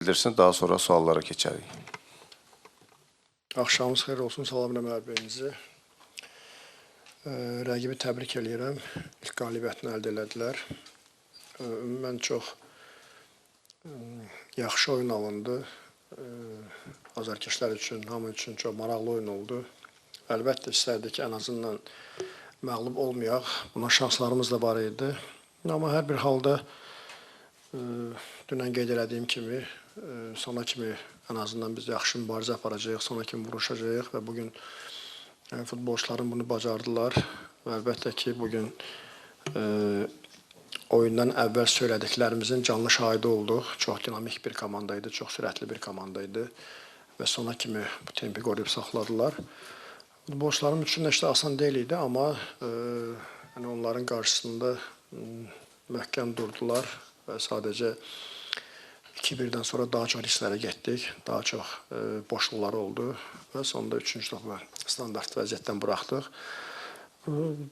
Bildirsin, daha sonra suallara keçərik. Axşamınız xeyir olsun, salamlayıram hər birinizi. Rəqibi təbrik eləyirəm. İlk qalibiyyətini əldə elədilər. Ümumən çox yaxşı oyun alındı. Azarkeşlər üçün, hamı üçün çox maraqlı oyun oldu. Əlbəttə istərdik ki, ən azından məğlub olmayaq. Buna şanslarımız da var idi. Amma hər bir halda dünən qeyd elədiyim kimi sona kimi ən azından biz yaxşı mübarizə aparacağıq, sona kimi vuruşacağıq və bugün futbolçularım bunu bacardılar. Və əlbəttə ki, bugün oyundan əvvəl söylədiklərimizin canlı şahidi olduq. Çox dinamik bir komanda idi, çox sürətli bir komanda idi və sona kimi bu tempi qoruyub saxladılar. Futbolçularım üçün də işte asan deyil idi, amma yəni onların qarşısında möhkəm durdular və sadəcə 2-1-dən sonra daha çox risklərə getdik, daha çox boşluqlar oldu və sonda 3-cü topu standart vəziyyətdən buraxdıq.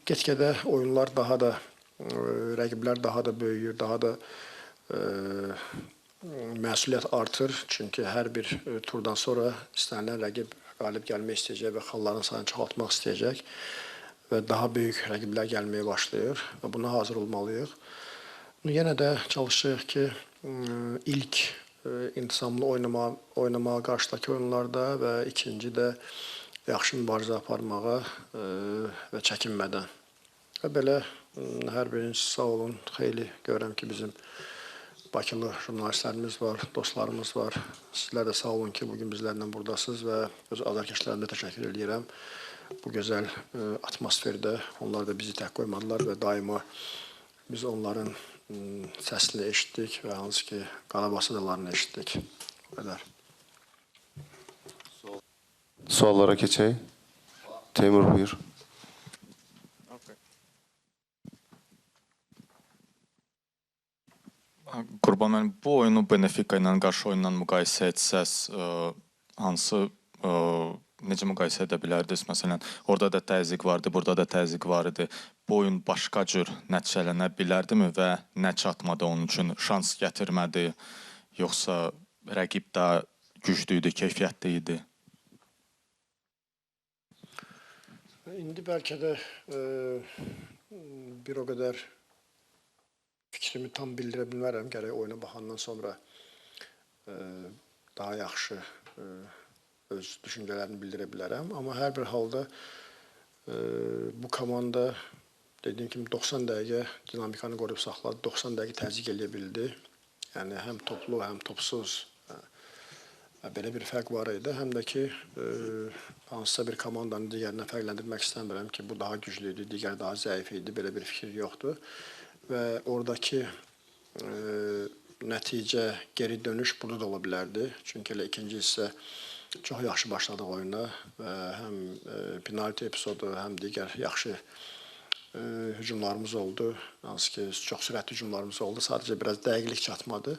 Get-gedə oyunlar daha da, rəqiblər daha da böyüyür, daha da məsuliyyət artır. Çünki hər bir turdan sonra istənilən rəqib qalib gəlmək istəyəcək və xalların sayını çoxaltmaq istəyəcək və daha böyük rəqiblər gəlməyə başlayır və buna hazır olmalıyıq. Yenə də çalışırıq ki, ilk intisamlı oynamağa qarşıdakı oyunlarda və ikinci də yaxşı mübarizə aparmağa və çəkinmədən. Və belə hər biriniz sağ olun. Xeyli görürəm ki, bizim Bakılı jurnalistlərimiz var, dostlarımız var. Sizlər də sağ olun ki, bugün bizlərlə buradasınız və öz azarkeşlərimə təşəkkür eləyirəm. Bu gözəl atmosferdə onlar da bizi tək qoymadılar və daima biz onların səsini eşitdik və hansı ki, Qarabağ sadalarını eşitdik. Bu qədər. Suallara keçək. Teymur, buyur. Qurban müəllim, bu oyunu Benfica ilə qarşı oyunla müqayisə etsəz, hansı necə müqayisə edə bilərdiniz? Məsələn, orada da təzyiq vardı, burada da təzyiq var idi. Bu oyun başqa cür nəticələnə bilərdimi və nə çatmadı onun üçün? Şans gətirmədi, yoxsa rəqib daha güclü idi, keyfiyyətli idi? İndi bəlkə də bir o qədər fikrimi tam bildirə bilmərəm. Gərək oyuna baxandan sonra daha yaxşı öz düşüncələrimi bildirə bilərəm. Amma hər bir halda bu komanda dediyim kimi 90 dəqiqə dinamikanı qoruyub saxladı, 90 dəqiqə təzyiq eləyə bildi. Yəni həm toplu, həm topsuz belə bir fərq var idi. Həm də ki, hansısa bir komandanı digərindən fərqləndirmək istəmirəm ki, bu daha güclü idi, digəri daha zəif idi, belə bir fikir yoxdur. Və oradakı nəticə, geri dönüş burada da ola bilərdi. Çünki elə ikinci hissə çox yaxşı başladıq oyuna və həm penalti epizodu, həm digər yaxşı hücumlarımız oldu. Hansı ki, çox sürətli hücumlarımız oldu. Sadəcə biraz dəqiqlik çatmadı.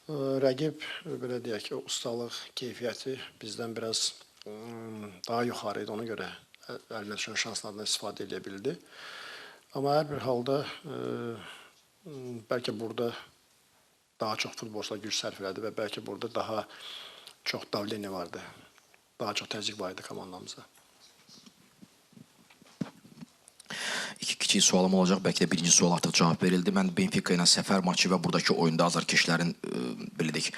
Rəqib, belə deyək ki, ustalıq, keyfiyyəti bizdən biraz daha yuxarı idi. Ona görə əlinə düşən şanslardan istifadə edə bildi. Amma hər bir halda bəlkə burada daha çox futbolçular güc sərf elədi və bəlkə burada daha çox davleniya vardı. Daha çox təzyiq var idi komandamıza. İki kiçik sualım olacaq. Bəlkə də birinci sual artıq cavab verildi. Mən Benfica ilə səfər maçı və buradakı oyunda azarkeşlərin belə deyək,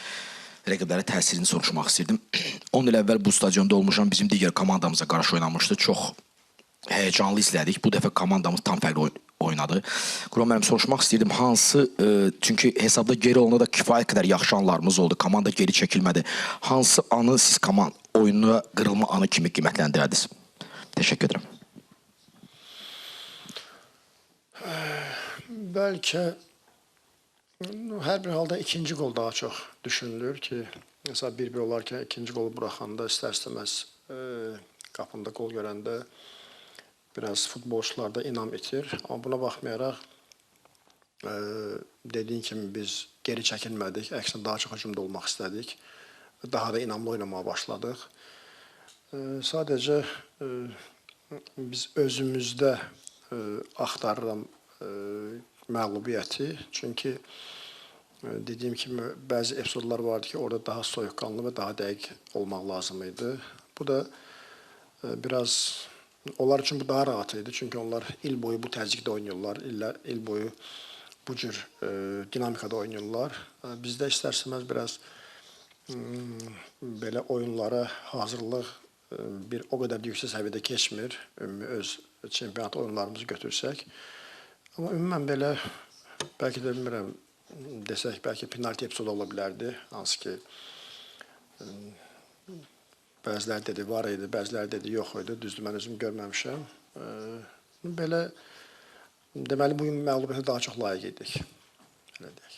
rəqiblərə təsirini soruşmaq istirdim. 10 il əvvəl bu stadionda olmuşam. Bizim digər komandamıza qarşı oynamışdı. Çox həyəcanlı izlədik. Bu dəfə komandamız tam fərqli oynadı. Qurban müəllim, soruşmaq istəyirdim, hansı, çünki hesabda geri olanda da kifayət qədər yaxşı anlarımız oldu. Komanda geri çəkilmədi. Hansı anı siz komanda oyununa qırılma anı kimi qiymətləndirərdiniz? Təşəkkür edirəm. Bəlkə hər bir halda ikinci qol daha çox düşünülür ki, məsələn 1-1 olarkən ikinci qolu buraxanda istər-istəməz qapında qol görəndə biraz futbolçularda inam itir. Amma buna baxmayaraq dediyin kimi biz geri çəkilmədik. Əksinə daha çox hücumda olmaq istədik. Daha da inamlı oynamağa başladıq. Sadəcə biz özümüzdə axtarıram məğlubiyyəti. Çünki Dediyim kimi bəzi epizodlar vardı ki, orada daha soyuqqanlı və daha dəqiq olmaq lazım idi. Bu da biraz onlar üçün bu daha rahat idi. Çünki onlar il boyu bu təzyiqdə oynayırlar, il boyu bu cür dinamikada oynayırlar. Bizdə istər-istəməz biraz belə oyunlara hazırlıq bir o qədər də yüksək səviyyədə keçmir. Ümumi öz çempionat oyunlarımızı götürsək. Amma ümumən belə bəlkə də bilmirəm desək, bəlkə penalti epizodu ola bilərdi. Hansı ki bəziləri dedi var idi, bəziləri dedi yox idi. Düzdür, mən özüm görməmişəm. Belə deməli bu gün məğlubiyyətə daha çox layiq idik. Elə deyək.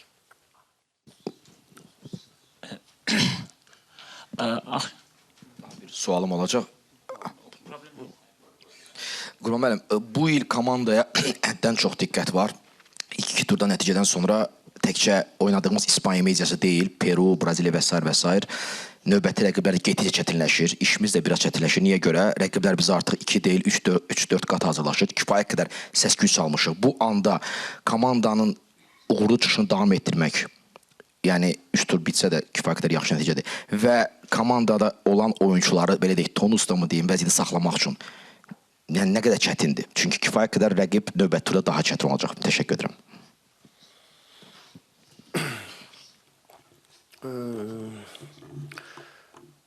Bir sualım olacaq. Qurban müəllim, bu il komandaya həddən çox diqqət var. İlk iki turda nəticədən sonra təkcə oynadığımız İspaniya mediası deyil, Peru, Braziliya və sair və sair növbəti rəqiblər getdikcə çətinləşir. İşimiz də biraz çətinləşir. Niyə görə? Rəqiblər bizə artıq 2 deyil, 3-4 qat hazırlaşır. Kifayət qədər səs-küy salmışıq. Bu anda komandanın uğurlu çıxışını davam etdirmək, yəni 3 tur bitsə də kifayət qədər yaxşı nəticədir. Və komandada olan oyunçuları, belə deyək, tonusda mı deyim, vəziyyəti saxlamaq üçün yəni nə qədər çətindir. Çünki kifayət qədər rəqib növbəti turda daha çətin olacaq. Təşəkkür edirəm.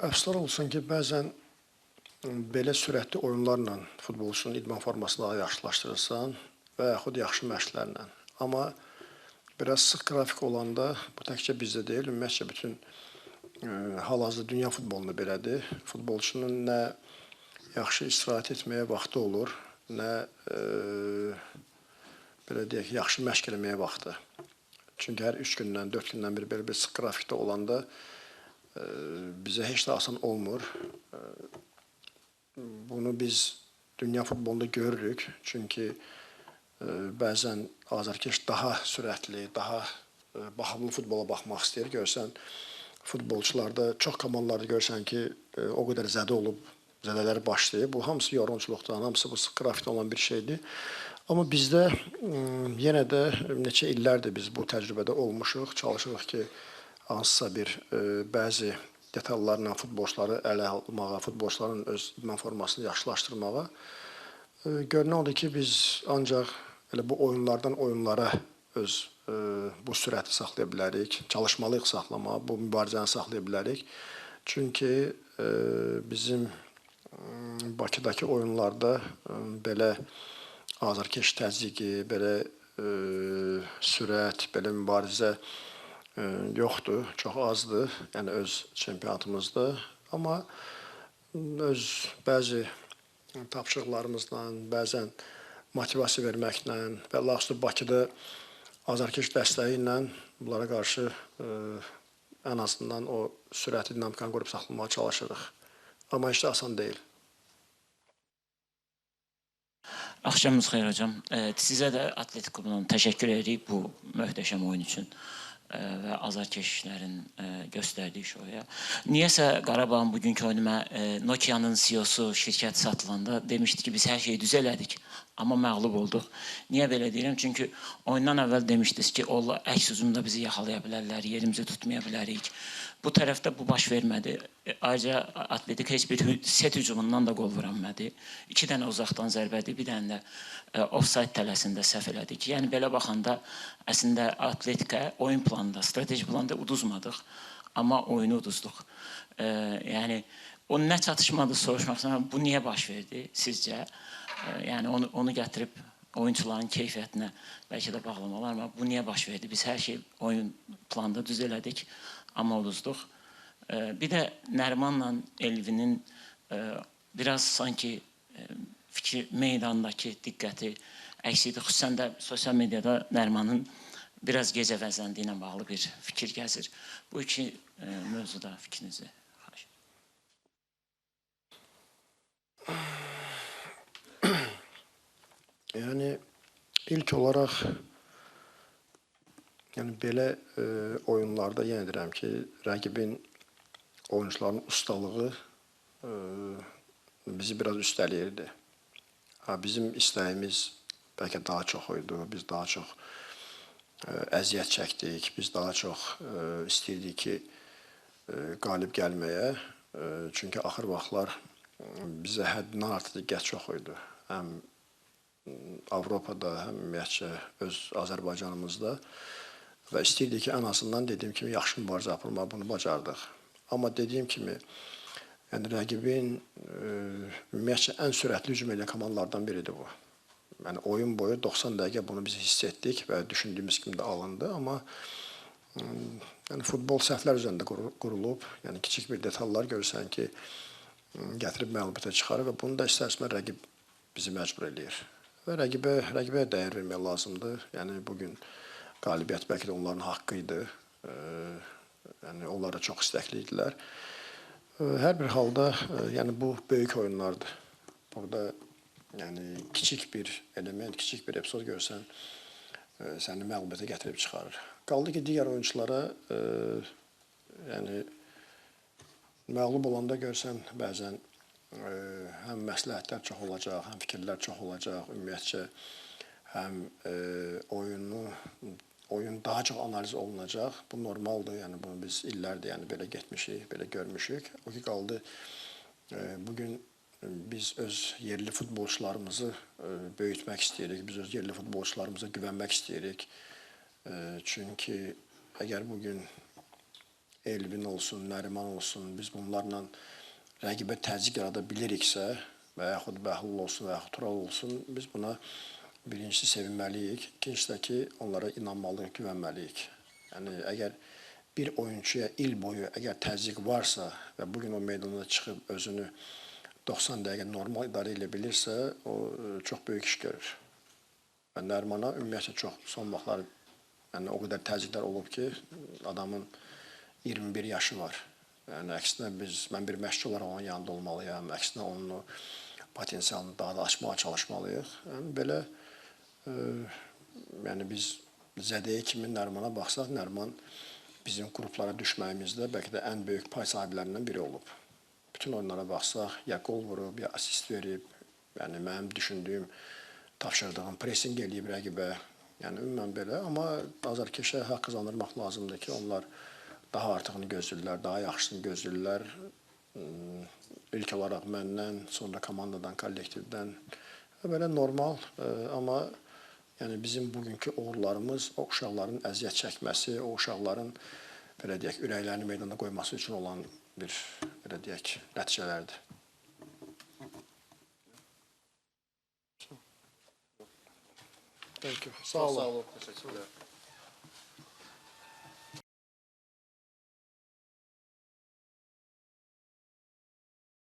Əfsuslar olsun ki, bəzən belə sürətli oyunlarla futbolçunun idman formasını daha yaxşılaşdırırsan və yaxud yaxşı məşqlərlə. Amma biraz sıx qrafik olanda, bu təkcə bizdə deyil, ümumiyyətcə bütün hal-hazırda dünya futbolunda belədir. Futbolçunun nə yaxşı istirahət etməyə vaxtı olur, nə belə deyək, yaxşı məşq eləməyə vaxtı. Çünki hər 3 gündən, 4 gündən bir belə bir sıx qrafikdə olanda bizə heç də asan olmur. Bunu biz dünya futbolunda görürük. Çünki bəzən azarkeş daha sürətli, daha baxımlı futbola baxmaq istəyir. Görsən, futbolçularda, çox komandalarda görsən ki, o qədər zədə olub, zədələr başlayıb. Bu hamısı yorğunçuluqdan, hamısı bu sıx qrafikdə olan bir şeydir. Amma bizdə yenə də neçə illərdir biz bu təcrübədə olmuşuq. Çalışırıq ki, hansısa bir bəzi detallarla futbolçuları ələ almağa, futbolçuların öz idman formasını yaxşılaşdırmağa. Görünən odur ki, biz ancaq elə bu oyunlardan oyunlara öz bu sürəti saxlaya bilərik, çalışmalıyıq saxlamağa, bu mübarizəni saxlaya bilərik. Çünki bizim Bakıdakı oyunlarda belə azarkeş təzyiqi, belə sürət, belə mübarizə yoxdur, çox azdır, yəni öz çempionatımızda. Amma öz bəzi tapşırıqlarımızla, bəzən motivasiya verməklə və laxüstü Bakıda azarkeş dəstəyi ilə bunlara qarşı ən azından o sürəti, dinamikanı qoruyub saxlamağa çalışırıq. Amma heç də asan deyil. Axşamınız xeyir hocam. Sizə də Atletik klubundan təşəkkür edirik bu möhtəşəm oyun üçün və azarkeşlərin göstərdiyi şoya. Niyəsə Qarabağın bugünkü oyunu Nokia'nın CEO-su şirkət satılanda demişdi ki, biz hər şeyi düz elədik, amma məğlub olduq. Niyə belə deyirəm? Çünki oyundan əvvəl demişdiniz ki, onlar əks hücumda bizi yaxalaya bilərlər, yerimizi tutmaya bilərik. Bu tərəfdə bu baş vermədi. Ayrıca Atletik heç bir set hücumundan da qol vura bilmədi. 2 dənə uzaqdan zərbədir, bir dənə də offside tələsində səhv elədik. Yəni belə baxanda əslində Atletikə oyun planında, strateji planda uduzmadıq, amma oyunu uduzduq. Yəni o nə çatışmadı soruşmaq istəyirəm, bu niyə baş verdi sizcə? Yəni onu gətirib oyunçuların keyfiyyətinə bəlkə də bağlamalar, amma bu niyə baş verdi? Biz hər şey oyun planda düz elədik, amma uduzduq. Bir də Nərimanla Elvinin biraz sanki fikri meydandakı diqqəti əks idi. Xüsusən də sosial mediada Nərimanın biraz gec əvəzləndiyi ilə bağlı bir fikir gəzir. Bu iki mövzuda fikrinizi xahiş edirəm. Yəni ilk olaraq yəni belə oyunlarda yenə deyirəm ki, rəqibin oyunçuların ustalığı bizi biraz üstələyirdi. Bizim istəyimiz bəlkə daha çox idi. Biz daha çox əziyyət çəkdik. Biz daha çox istəyirdik ki, qalib gəlməyə. Çünki axır vaxtlar bizə həddindən artıq diqqət çox idi. Həm Avropada, həm ümumiyyətcə öz Azərbaycanımızda və istəyirdik ki, ən azından dediyim kimi yaxşı mübarizə aparmağı, bunu bacardıq. Amma dediyim kimi, yəni rəqibin ümumiyyətcə ən sürətli hücum edən komandalardan biridir bu. Yəni oyun boyu 90 dəqiqə bunu biz hiss etdik və düşündüyümüz kimi də alındı. Amma yəni futbol səhvlər üzərində qurulub. Yəni kiçik bir detallar görürsən ki, gətirib məğlubiyyətə çıxarır və bunu da istər-istəməz rəqib bizi məcbur eləyir. Və rəqibə dəyər vermək lazımdır. Yəni bugün qalibiyyət bəlkə də onların haqqı idi. Yəni onlar da çox istəkli idilər. Hər bir halda yəni bu böyük oyunlardır. Burada yəni kiçik bir element, kiçik bir epizod görsən səni məğlubiyyətə gətirib çıxarır. Qaldı ki, digər oyunçulara yəni məğlub olanda görsən bəzən həm məsləhətlər çox olacaq, həm fikirlər çox olacaq, ümumiyyətcə həm oyun daha çox analiz olunacaq. Bu normaldır, yəni bunu biz illərdir yəni belə getmişik, belə görmüşük. O ki qaldı, bugün biz öz yerli futbolçularımızı böyütmək istəyirik, biz öz yerli futbolçularımıza güvənmək istəyirik. Çünki əgər bugün Elvin olsun, Nəriman olsun, biz bunlarla rəqibə təzyiq yarada biliriksə və yaxud Bəhlul olsun və yaxud Tural olsun, biz buna birincisi sevinməliyik, ikincisi də ki, onlara inanmalıyıq, güvənməliyik. Yəni əgər bir oyunçuya il boyu əgər təzyiq varsa və bugün o meydana çıxıb özünü 90 dəqiqə normal idarə edə bilirsə, o çox böyük iş görür. Və Nərimana ümumiyyətcə çox son vaxtlar yəni o qədər təzyiqlər olub ki, adamın 21 yaşı var. Yəni əksinə mən bir məşqçi olaraq onun yanında olmalıyam, əksinə onun potensialını daha da açmağa çalışmalıyıq. Yəni belə yəni biz zədəyə kimi Nərimana baxsaq, Nəriman bizim qruplara düşməyimizdə bəlkə də ən böyük pay sahiblərindən biri olub. Bütün oyunlara baxsaq, ya qol vurub, ya asist verib, yəni mənim düşündüyüm, tapşırdığım pressing eləyib rəqibə, yəni ümumən belə. Amma azarkeşə haqq qazandırmaq lazımdır ki, onlar daha artığını gözləyirlər, daha yaxşısını gözləyirlər. İlk olaraq məndən, sonra komandadan, kollektivdən. Belə normal, amma yəni bizim bugünkü uğurlarımız o uşaqların əziyyət çəkməsi, o uşaqların belə deyək, ürəklərini meydana qoyması üçün olan bir, belə deyək, nəticələrdir. Thank you. Sağ olun. Sağ olun. Təşəkkürlər.